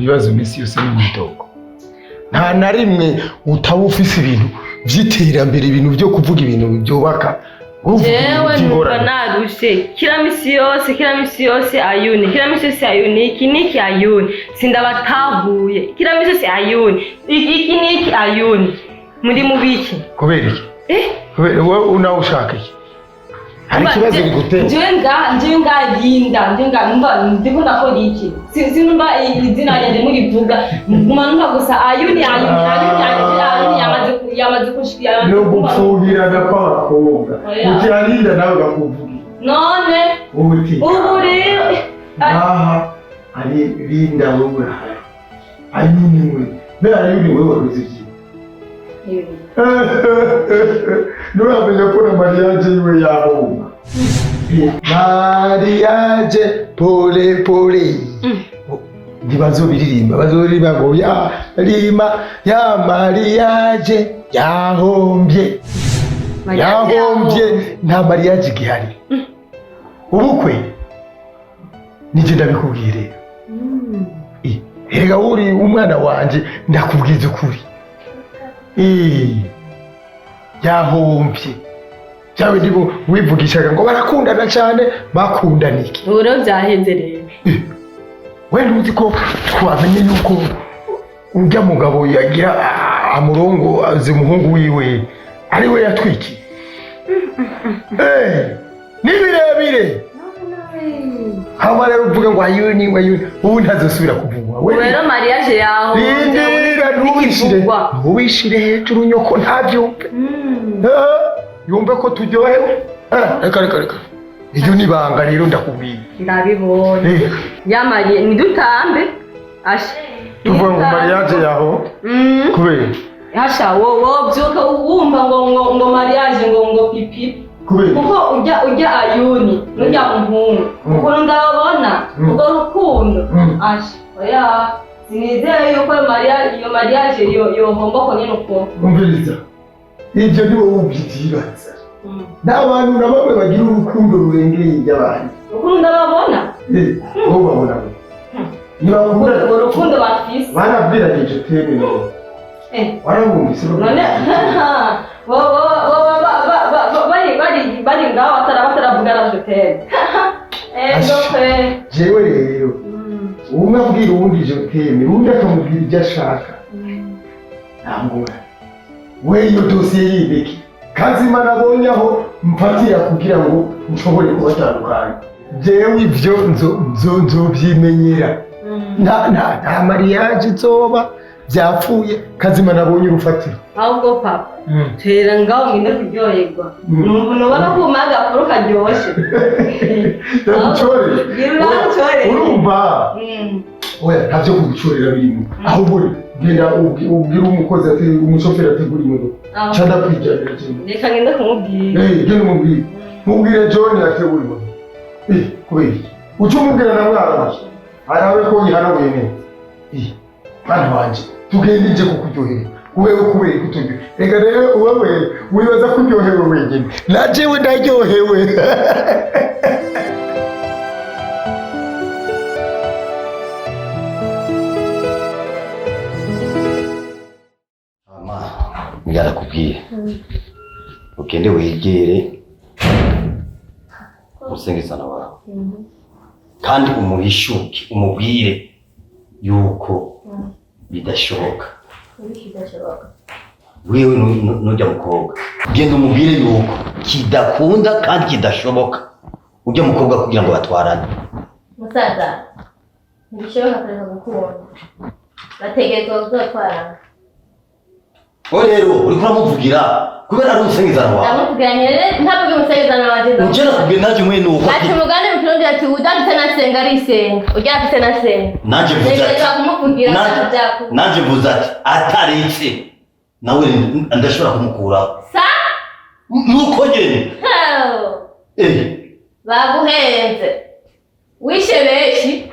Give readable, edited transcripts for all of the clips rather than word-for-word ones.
Ibibazo iminsi yose n'imyidogo, nta na rimwe utaba ufise ibintu vy'iterambere, ibintu byo kuvuga, ibintu byubaka. Uvuga ibintu Jewe numva by'ingorane. Narushe. Kila misi yose, kila misi yose ayuni, kila misi yose ayuni, iki niki ayuni, sindabatahuye. Kila misi yose ayuni, iki, iki niki ayuni, muri mubiki? Kubera iki? Eh. Kubera wowe nawe ushaka iki? Hari ikibazo bigutera? Jewe ngaha Linda, jewe ngaha numva ndiko ndakora iki? Sinumva izina ryanjye murivuga, nguma numva gusa ayuni, ayuni, ayuni, ayuni, ayuni. Yamaze kushika, yamaze No gupfubirana kw'abakobwa. Oya. Uti arinda nawe bakuvugira. None uti ubu rero ngaha ari Linda, wowe urahari, ayuni we mbe ayuni wewe waruzi ibyiza, nturamenya ko na mariage yiwe yahomba, mariage pole pole. Ntibazobiririmba, bazoririmba ngo ya rima ya mariage yahombye, yahombye, nta mariage igihari, ubukwe nijye ndabikubwiye rero. Erega uri umwana wanje, ndakubwiza ukuri. Yahombye byawe ndibo wivugishaga ngo barakundana cyane, bakundana iki? Ubu rero byaheze rero. We ntuzi ko twamenye yuko urya mugabo yagira amurongo azi umuhungu wiwe ari we yatwikiye? Ni birebire. Hama rero uvuge ngo ayuni, ayuni ubu ntazosubira kuvugwa we. Ubu rero mariage yawe Rindira, ntuwishire, ntuwishire hejuru, nyoko ntabyumve. Yumve ko turyohewe. Reka, reka, reka, iryo ni ibanga rero ndakubwiye. Ndabibonye. Yamariye ntidutambe asha. Tuvuga ngo mariage yaho kubera Hasha, wo byuka wumva ngo mariage ngo pipi. Kubera Kuko ujya ayuni nujya muhungu, ukuntu ndababona, urwo rukundo, asha, oya, sinizeye yuko iyo mariage yohomba ko nyine uko. Umviriza, ibyo ni wowe ubyibaza n'abantu na bamwe bagira urukundo rurengeye iby'abandi. Ukuntu ndababona. Wowe babona we ntibakunda. Urwo rukundo bafise. Barabwiranye je t'aime none? Warabumvise? None bo bari ngaho bataravuga na je t'aime, donc Jewe rero umwe abwira uwundi je t'aime, uwundi akamubwira ibyo ashaka, nta ngorane. We iyo dosiye yindeke, kazima nabonye aho mfatira kugira ngo nshobore kubatandukanya. Jewe ibyo nzobyimenyera. Nta mariage izoba, byapfuye. Kazima nabonye urufatiro. Ahubwo papa, tera ngaho ngende kuryoherwa. Nubona ko umpa agakuru karyoshe. Ndagucorere? Gira urancorere. Urumva? Oya, ntabyo kugucorera birimo, ahubwo genda ubwire umukozi ati umushoferi ategura imodoka. Aho. Ca ndakwijyanira kimwe. Reka ngende kumubwira. Eh, genda umubwire, mubwire John ategura imodoka. Kubera iki uca umubwira na mwana arabe ko yihanaguye neza? Mwana wanje, tugende nje kukuryohera wewe. Kubera ko uturyohe, reka rero wewe wibaza ko uryohewe wenyine, na jewe ndaryohewe. Mama, yarakubwiye ugende wegere umusengesana wawe kandi umuhishuke, umubwire yuko bidashoboka. Wewe nujya mukobwa, genda umubwire yuko kidakunda kandi kidashoboka ujya mukobwa kugira ngo batwarane. Musaza, ntibishoboka kureka gukunda, bategerezwa kuzotwarana. Wowe rero uriko uramuvugira kubera ari umusengezano wawe. Ndamuvugiranye rero, ntavuge umusengezano wanje. Uje nakubwiye nanjye mwene uko. Ati umugani mu Kirundi ati udafise nasenga arisenga, uryafise nasenga. Nanjye mvuze ati Ntegerezwa kumuvugira kandi byakunda. Nanjye mvuze ati ataretse nawe ndashobora kumukuraho. Sa. Nuko nyene. Heo. Eh. Baguhenze, wishe benshi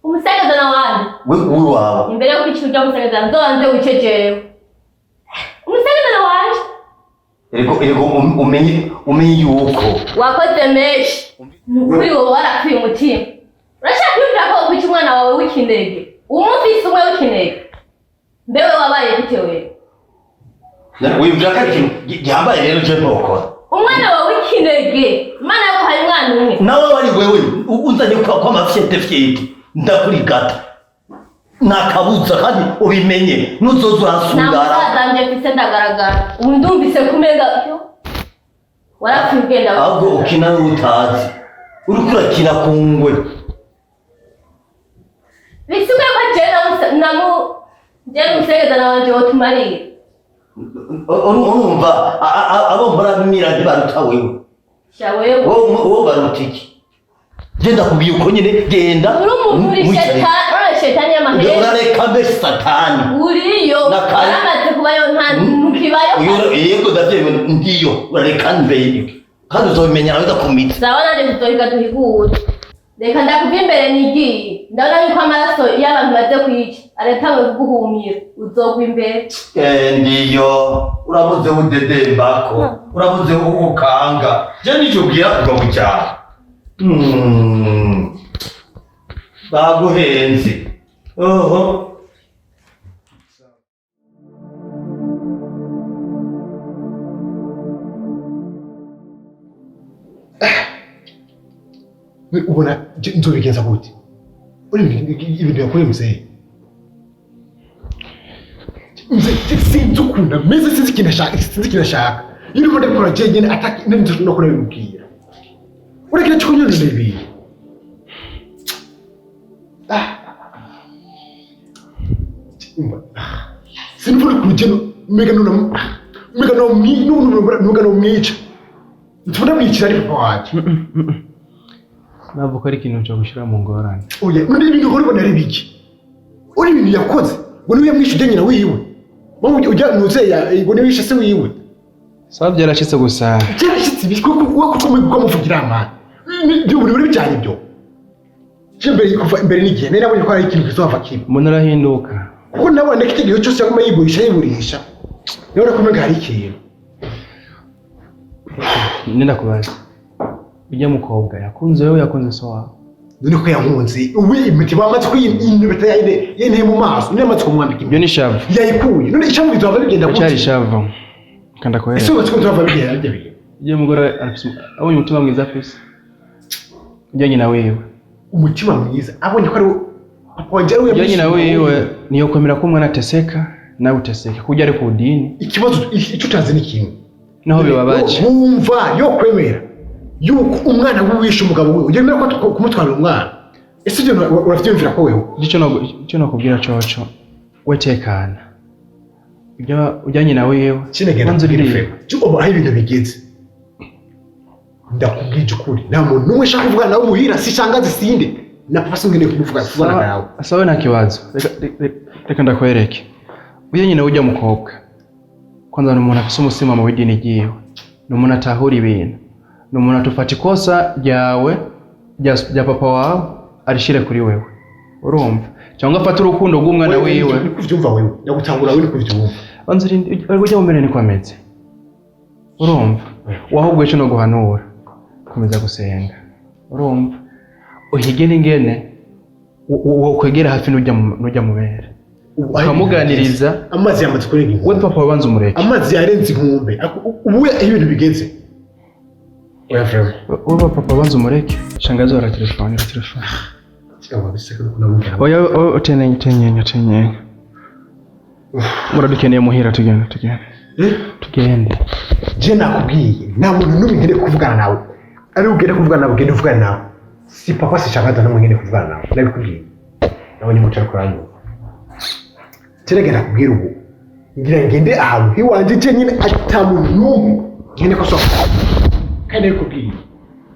umusengezano wanje. We wawe. Imbere yo kwica urya musengezano, nzobanze wice jewe umusengezano wanje. Erego umenye yuko Wakoze menshi, ni ukuri wowe warapfuye umutima, urashaka kwiyumvira ko kwica umwana wawe w'ikinege, umufise umwe w'ikinege. Mbewe wabaye gute wewe? Wiyumvira ko ari ikintu gihambaye rero je ntokora. Umwana wawe w'ikinege, Imana yaguhaye umwana umwe. Nawe wari wewe uzanye kwa mafyete fyete ndakurigata nakabuza kandi ubimenye nuzoza Nta uransungara. musaza nje mfise, ndagaragara ubu ndumvise kumenga yo warapfuye ugenda. Ahubwo ukina n'utazi uriko urakina ku ngwe. Bisigaye ko jewe namu jewe n'umusengeza na wanje wotumariye. Urumva abo mpora ntibaruta wewe. Sha wewe. Wowe baruta iki? Genda kubwiye uko nyine genda. Uri umuntu uri mwicare. shetani, uri shetani y'amahera. Urareka mbe satani. Uriyo. Nakare. Waramaze kubayo, nta ntukibayo. Yego ndavyemeye ndiyo, urareka mbe kandi uzobimenya nawe ndakumitse. Sawa, nanje tuzohiga duhigure. Reka ndakuva imbere nigiye, ndabona yuko amaraso y'abantu baze kwica aratanguye kuguhumira, uzogwa imbere. Ndiyo urabuze udedembako, urabuze ukanga je nico ubwira kuva mu cyaro. Baguhenze oho. Ubona nzobigenza gute? Uri ibintu yakoreye muzehe, mzee sinzi ukuntu ameze, sinzi ikintu ashaka, sinzi ikintu ashaka. Iyo urimo ndabikora jenyine ataki n'inzu no kurabimubwira urekera cyo kunyonona ibintu. Ah. Umva, sinubona ukuntu jeno mega nuna mega no mwi mega no mwica, ntubona mwicira ari papa wanje. Ntabwo ari ikintu cyo gushyira mu ngorane. Oya, none ibintu uhora ubona ari biki? Uri ibintu yakoze ngo niwe yamwishe ujya nyina wiwe, wowe ujya nuzeya ngo niwe yishe se wiwe. Sawa, byarashitse gusa. Byarashyitse ibi kuko kuko muvugira amana ibyo buri buri bijyanye ibyo. Je mbere kuva imbere n'igihe nari nabonye ko hari ikintu kizova kibi. Umuntu arahinduka. Kuko nabonye ko igihe cyose yaguma yiburisha yiburisha, nabona ko umenga hari ikintu. Nenda kubaza, ujya mukobwa yakunze wewe, yakunze so wawe? None ko yankunze ubu imiti bamaze kuyinyubita yinteye mu maso, niyo yamaze kumwambika Ibyo ni shavu. Yayikuye none icyo bizova bigenda Cyari gute? shavu kanda Ese kohereza. ubu bizova bigenda bijya bigenda. Ujya mugore arafise abonye umutima mwiza afise ujya nyina wiwe. Umutima mwiza abonye ko ari papa wanje ari we. Ujya nyina wiwe niyo kwemera ko umwana ateseka nawe uteseke kujya ari ku dini. Ikibazo icyo utazi ni kimwe. Naho bibabaje. Wumva yo kwemera yuko umwana we wishe umugabo we, ujya ko kumutwara umwana, ese ibyo uravyumvira ko wewe? Icyo nakubwira coco, we tekana ujya nyina wiwe. Kinegenda Banza kubwira urire. Fema cyo ubu aho ibintu bigeze, ndakubwije ukuri, nta muntu n'umwe ushaka kuvugana nawe muhira, si shangazi sinde na papa, sinkeneye kumuvuga kuvugana nawe. Sawa, nta kibazo. Reka ndakwereke. Ujya nyina ujya mukobwa kwanza ni umuntu afise umusimamo w'idini ryiwe, ni umuntu atahura ibintu, ni umuntu atufata ikosa ryawe rya papa wawe arishire kuri wewe, urumva, cyangwa afate urukundo rw'umwana wiwe. Ni kuvyumva wewe, ndagutangura wewe, ni kuvyumva. Banza urinde ujya mumere niko ameze, urumva, wahubwo ico no guhanura komeza gusenga, urumva, uhige n'ingene wokwegera hafi n'ujya mubere Ubu aho ibintu ukamuganiriza. bigeze, amazi yamaze kurenga We inkombe. papa wabanza umureke. Amazi yarenze inkombe. Ubu aho ibintu bigeze, oya vraiment. Wowe papa banza umureke, shangazi wa telefone telefone. Cyangwa biseka no kunamubwira. Oya oya, tenyenye tenyenye tenyenye, muradukeneye muhira, tugende tugende. Eh? Tugende. Je nakubwiye nta muntu n'umwe nkeneye kuvugana nawe, ari ugende kuvugana nawe, ugende uvugana nawe, si papa si shangazi n'umwe nkeneye kuvugana nawe, nabikubwiye nawe nimuca ariko uranyumva. Kirega nakubwira ubu ngira ngende ahantu hiwanje jenyine ata muntu n'umwe nkeneye ko sohoka, kandi nabikubwiye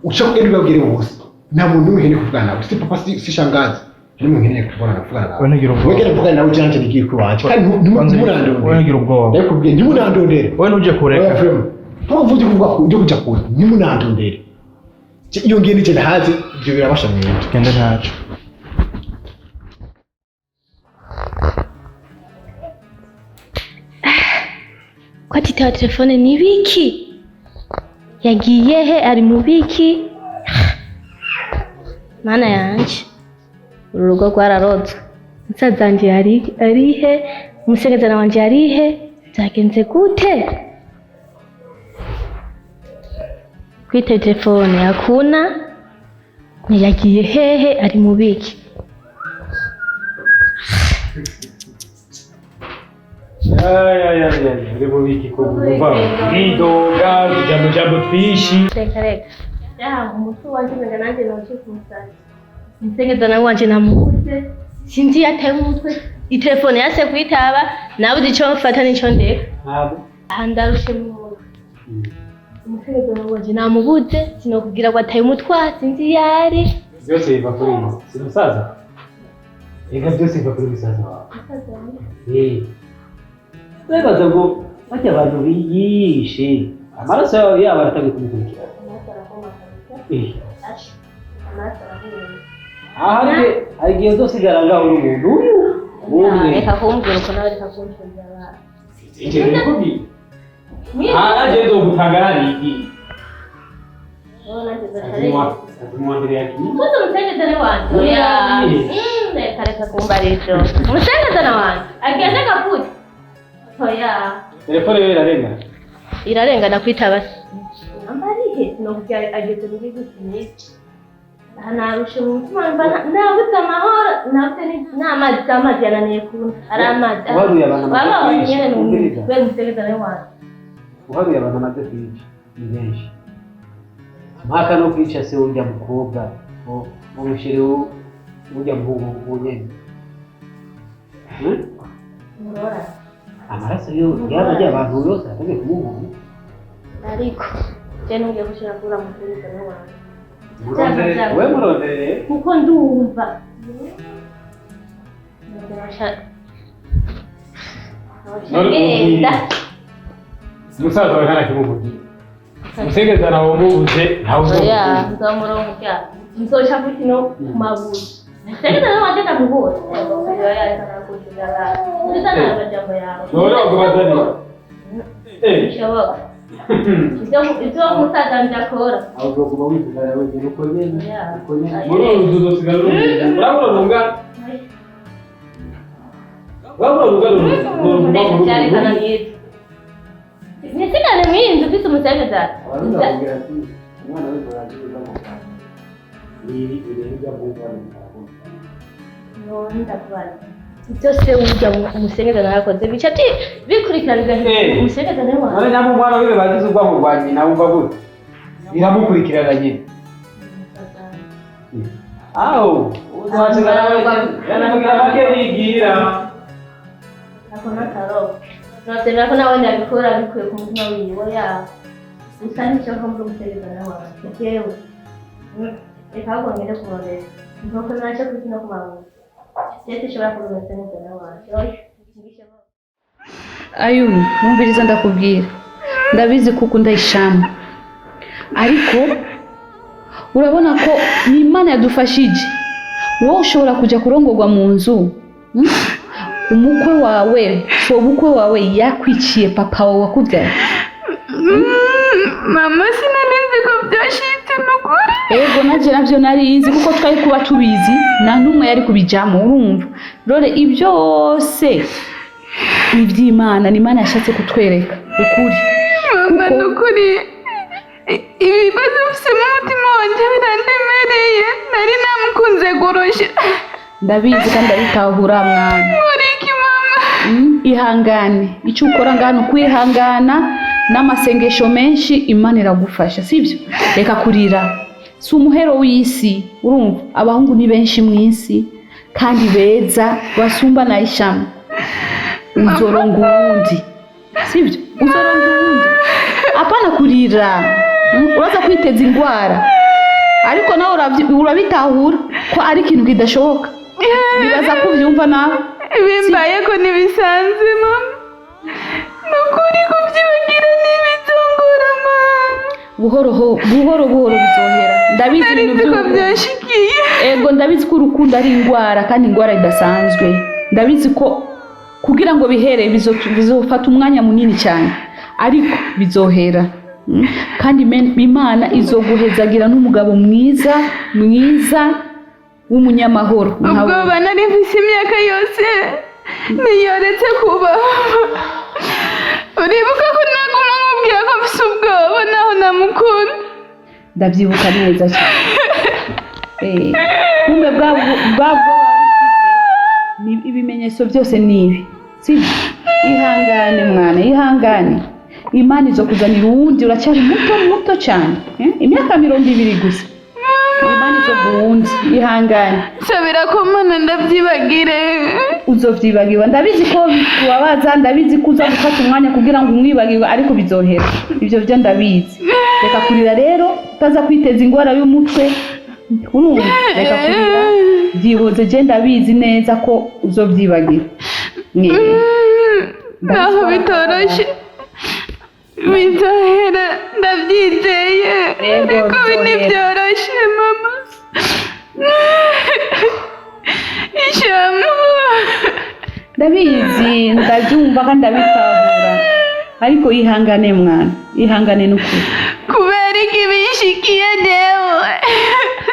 uca kugenda ubabwire bose, nta muntu n'umwe nkeneye kuvugana nawe, si papa si shangazi n'umwe nkeneye kuvugana nawe. Wowe ntugira ubwoba. Wegere mvugane nawe ujanje nigiye kuwanje kandi ntimunandondere. Wowe ntugira ubwoba. Ndabikubwiye ntimunandondere. Wowe ntujye kureka. Ntabwo ujya kuvuga ko ujya kujya kure, ntimunandondere. Iyo ngiye nigenda hanze ibyo birabasha mwebwe. Tugende ntaco. Ko atitaba telefone ni biki? Yagiye he? Ari mu biki? Mana yanje. Uru rugo rwararozwe. Musaza wanje yari arihe? Umusengezana wanje yarihe? Byagenze gute? Kwita telefone hakuna, ntiyagiye hehe? Ari mu biki? Uri mubiki ko wumva widoga utujambo jambo twishi. Reka reka, ya umutwe wanje umenga nanjye noce kumusaza. Umusengezana wanje namubuze, sinzi iyo ataye umutwe. Itelefone yase kwitaba, nabuze ico mfata n'ico ndeka. Ntabwo. Aha ndarushe mu mutwe. Umusengezana wanje namubuze, sinokubwira ngo ataye umutwe aha, sinzi iyo ari. Byose biva kuri iyi si musaza, ega byose biva kuri musaza wawe. Eh, wibaza ngo bajya abantu biyishe amaraso yabo yabo aratangiye kumukurikira. Eh, aha hari igihe uzosigara ngaho uri umuntu umwe. Reka kumbwira uko nawe, reka kunshinja abana. Icyo ndikubwiye aha nanjye nzogutanga hariya. Wowe nanjye nzoca. Azimuwa mbere yagiye. Kuza umusengezana wanje. Oya. Reka reka kumbara ivyo. Umusengezana wanje agende gapfuye. Oya. Telefone yo irarengana. Irarengana kwitaba. Namba arihe? Sinokubwira ageze muri giki. Aha narushe mu mutima, mba nabuze amahoro, nabuze n'amazi, amazi yananiye kunywa. Ari amazi. Uharuye abantu Baba amaze kwica, nyene ni umviriza. we musengezana wanje. Uharuye abantu amaze kwica ni benshi, mpaka no kwica se urya mukobwa umusheri urya muhungu nyene. Hmm? Murora. Amaraso yo yaba abantu yose atangiye kumuhunga. Ariko je ntugiye gushira kubura musengezana wanje. Murondere we, murondere. Kuko ndumva. None musaza wawe ntanakimubwiye, umusengezana wamubuze ntawe Oya, uzomubwira. nzomuronka. Nzoca kuti no ku mabuye. Musengezana wanje ndamubona. Oya, reka nakujuza abantu. Uza nawe amajambo yawe. None wagubazaniye. Eh. Bishoboka. Ivyo umusaza wanje akora. Aho uzoguma wivugana wenyine uko nyene. Oya. Uko nyene muri uru nzu uzosigara uri umuntu, urabura urungano, urabura urungano ruguma mu rugo. Vyarekana mwiza. Nisigane mw'iyi nzu ufise umusengezana. Abarundi bakubwira ati umwana w'imvura aziza mu Rwanda ni ibintu by'amahugurwa. None ndakubaza. Ibyo se urya umusengezana yakoze bica bikurikirana Eh. umusengezana wawe. None nyamara umwana wiwe bagize ubwangu rwa nyina wumva gute? Biramukurikirana nyine aho uzohasigara wenyine, yanamubwira make nigira. Ako n'akarobo. Navyemera ko nawe ndabikora bikuye ku mutima wiwe yawe. Gusa nicyo ko muri umusengezana wawe. Jewe. Reka ahubwo ngende kumurondera. Nk'uko naje kuti no ku mabuye. Jewe sinshobora kubura umusengezana wanje. Oya. Ntibishoboka. Ayuni, wumviriza ndakubwira. Ndabizi ko ukunda ishamba, ariko urabona ko ni Imana yadufashije. Wowe ushobora kujya kurongorwa mu nzu, Umukwe wawe, so ubukwe wawe yakwiciye papa wawe wakubyaye. Mama, sinari ko byashitse nukuri. Ego, nanjye nabyo narizi kuko twari kuba tubizi nta n'umwe yari kubijyamo. Urumva rore ibyose ni iby'Imana, ni Imana yashatse kutwereka ukuri. Mama, Kuko- nukuri ibibazo mfise mu mutima wanje birandemereye. Nari namukunze kurusha. Ndabizi kandi ndabitahura mwana. Nkuriki mama. Ihangane, icyo ukora ngana ukwihangana n'amasengesho menshi, Imana iragufasha, sibyo? Reka kurira, si umuhero w'isi. Urumva abahungu ni benshi mu isi kandi beza basumba na ishami. Uzoronga uwundi, sibyo? Uzoronga uwundi, apana kurira. Uraza kwiteza indwara, ariko nawe urabitahura ko ari ikintu kidashoboka. Bibaza ko ubyumva nawe. Bimbaye ko ntibisanzwe mama, nukuri kubyibagira ntibizongora mama. Buhoro buhoro buhoro bizohera, ndabizi. Nari Ibintu nzi ko by'urukundo. byashikiye. Ego, ndabizi ko urukundo ari indwara kandi indwara idasanzwe. Ndabizi ko kugira ngo bihere bizofata umwanya munini cyane, ariko bizohera. Kandi Imana izoguhezagira n'umugabo mwiza mwiza. W'umunyamahoro nkawe. Ubwoba nari mfise imyaka yose ntiyoretse kubaho. Uribuka ko naguma nkubwira ko mfise ubwoba naho namukunda? Ndabyibuka neza cyane. Kumbe bwa bwa bwoba wari ufise, ni ibimenyetso byose ni ibi, sibyo? Ihangane mwana, ihangane. Imana izokuzanira uwundi. Uracyari muto, muto cyane, eh? Imyaka 20 gusa. Imana izoguha uwundi, ihangane. Nsabira ko Mana ndabyibagire. Uzovyibagirwa, ndabizi ko bikubabaza, ndabizi ko uza gufata umwanya kugira ngo umwibagirwe, ariko bizohera, ivyo byo ndabizi. Reka kurira rero, utaza kwiteza ingwara y'umutwe, urumva? Reka kurira, byihoze. Je ndabizi neza ko uzovyibagira. Naho bitoroshye bizohera, ndabyizeye. Yego, Ariko ibi bizohera. Ntibyoroshe mama, ishyamba. Ndabizi, ndabyumva kandi ndabitahura, ariko ihangane mwana, ihangane n'ukuri. Kubera iki bishikiye jewe?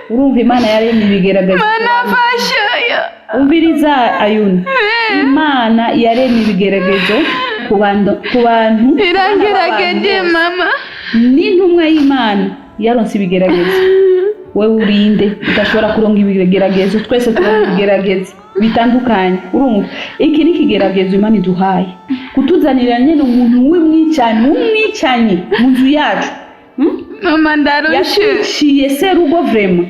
Urumva, Imana yaremye ibigerageza. Mana fasha. Umviriza Ayuna, Imana yaremye ibigeragezo ku bantu. Irangerageje mama. N'intumwa y'Imana yaronse ibigeragezo. Wewe urinde udashobora kuronka ibigeragezo? Twese turonka ibigeragezo bitandukanye, urumva? Iki ni ikigeragezo Imana iduhaye, kutuzanira nyine umuntu w'umwicanyi, w'umwicanyi mu nzu yacu. Mama, ndarushe. Yatwiciye serugo. Vraiment,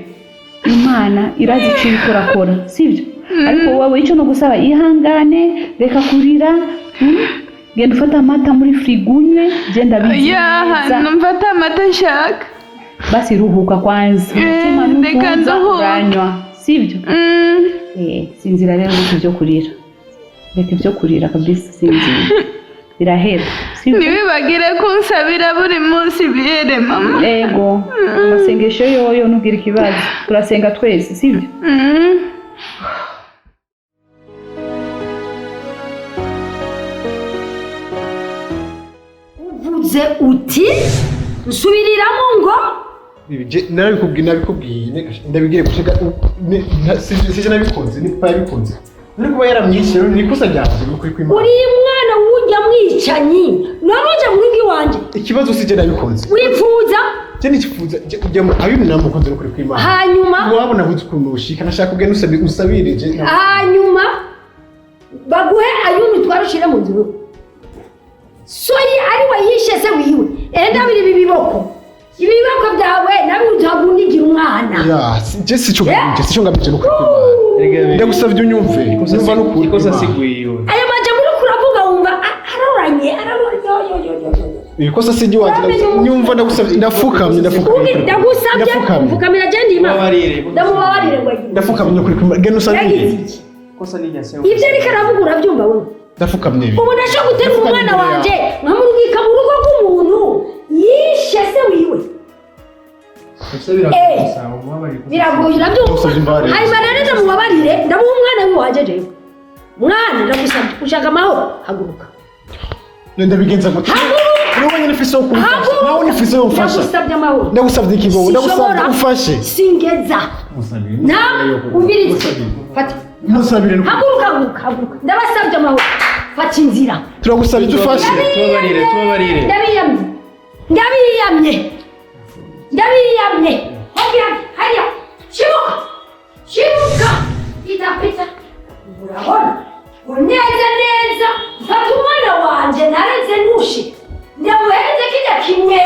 Imana irazi icyo ikorakora, sibyo? Ariko wowe icyo no gusaba, ihangane, reka kurira, Genda ufate amata muri firigo unywe, genda bizi Yaha. neza. Numva ata amata nshaka. Basi ruhuka kwanza. Umutima Reka nutuza nduhuke. uranywa, sibyo? Sinzira rero, reka ibyo kurira, reka ibyo kurira kabisa, sinzira, birahera, sibyo? Ntibibagire kunsabira buri munsi bihere mama. Ego, amasengesho yoyo ntugire ikibazo, turasenga twese, sibyo? Mm. Uvuze uti nsubiriramo ngo? Narabikubwiye, nabikubwiye, ndabibwire gushika sije nabikoze, ni papa yabikoze. Nari kuba yaramwishe, ni ikosa ryanjye ni ukuri kw'Imana. Uri mwana w'ujya mwicanyi, none ujya mu rugo iwanjye. Ikibazo sije nabikoze. Wifuza? Je nikifuza ujya mu ayo namukunze ni ukuri kw'Imana. Hanyuma? Iwabo nabuze ukuntu ushika, nashaka kugenda usabi usabire je. Hanyuma baguhe ayuni twara ushire mu nzu soyi ari we yishe se wiwe. Enda biri ibi biboko, ibi biboko byawe nawe utabundigira umwana. Ya, je sico ngamije, sico ngamije ni ukuri kw'Imana. Ndagusavye unyumve. Nyumva n'ukuri. Ikosa kw'Imana. sigwiwe. Aya majambo uriko uravuga wumva aroranye, aroranye, yo yo yo yo yo. Ikosa si iry'iwanjye, nyumva, ndagusavye, ndafukamye, ndafukamye. Ndagusabye. Ndafukamye. Mfukamira je ndima. Mubabarire. Ndamubabarire ngo agire. Ndafukamye ni ukuri kw'Imana. Genda usabire. Yagize iki? Ikosa ni irya se. Ibyo ariko aravuga urabyumva wowe? Ndafukamye. Ubu ndashobora guterura Ndafukamye umwana imbere yawe. wanje nkamurungika mu rugo rw'umuntu yishe se wiwe. Biragoye, urabyumva? Ndagusabye imbabarire. Hanyuma rero ndamubabarire, ndamuha umwana wiwanje jewe. Mwana, ndagusabye, ushaka amahoro, haguruka. Ndabigenza gute? Ni wowe nyine ufise wo kumfasha. Nawe unifise wo mfasha. Ndagusabye amahoro. Ndagusabye ikigogo, ndagusabye Sinshobora. umfashe. Singeza na umvirize, fata. Musabire n'ukuri. Haguruka, haguruka, haguruka, ndabasabye amahoro, fata inzira. Turagusabye udufashe. Tubabarire, tubabarire. Ndabiyamye, ndabiyamye, ndabiyamye. Hariya, hariya, shibuka, shibuka, itapita. Urabona ngo neza neza mfata umwana wanje nareze nushe, ndamuhereze kijya kimwe.